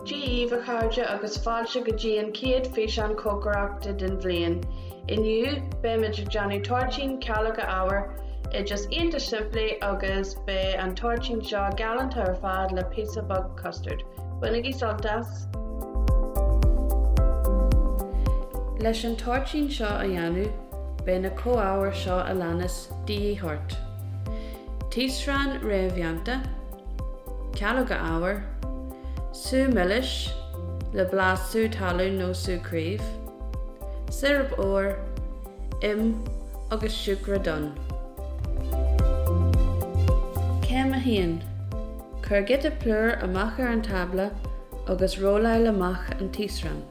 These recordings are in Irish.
Dia dhaoibh a chairde agus fáilte go dtí an chéad físeán cócaireachta den bhliain. Inniu, beimid ag déanamh toirtín cealóga ábhair, oideas iontach simplí agus beidh an toirtín seo galánta ar fad le píosa beag custard. Bainigí sult as! Leis an toirtín seo a dhéanamh, beidh na comhábhair seo a leanas de dhíth ort. Taosrán réamhdhéanta. Cealóga ábhair, sú milis, le blas sú talún nó sú craobh, síoróip úr, im agus siúcra donn. Céim 1. Cuir giota plúir amach ar an tábla agus rolláil amach an taosrán.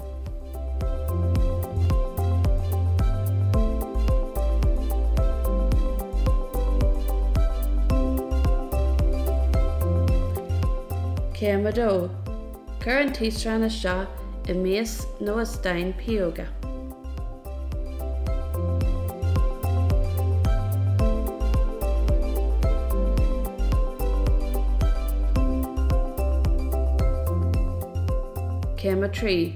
Céim 2, Cuir an taosrán isteach i mias nó i stein pióga. Céim 3.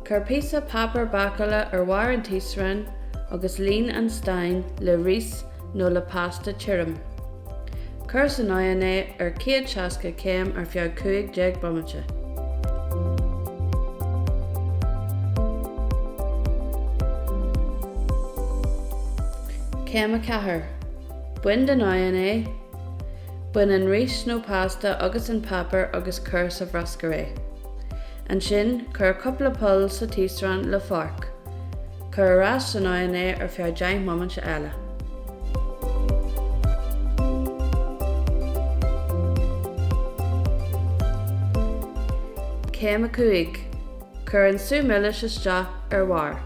Cuir píosa páipéar bácála ar bharr an taosráin agus líon an stein le rís nó le pasta tirim. Cuir san oigheann é ar 160 céim ar feadh 15 bomaite. Céim 4. Bain den oigheann é. Bain an rís nó pasta agus an páipéar agus cuir sa bhruscar é. Ansin, cuir cúpla poll sa taosrán le forc. Cuir ar ais san oigheann é ar feadh 10 mbomaite eile. Céim 5, Cuir an sú milis isteach ar bharr.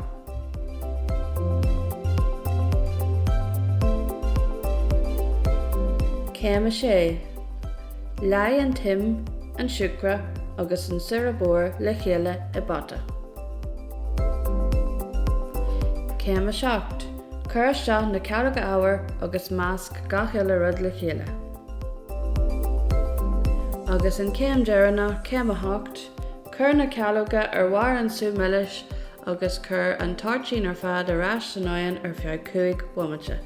Céim 6, Leáigh an t-im, an siúcra agus an síoróip úr le chéile i bpota. Céim 7, Cuir isteach na cealóga ábhair agus measc gach uile rud le chéile. Agus an chéim deireanach, Céim 8, Cuir na cealóga ar bharr an sú milis agus cuir an toirtín ar fad ar ais san oigheann ar feadh 5 bhomaite.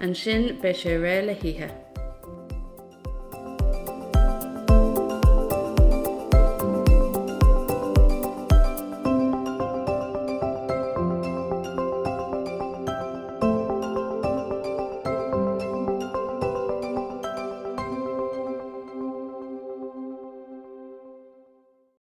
Ansin beidh sé réidh le hithe.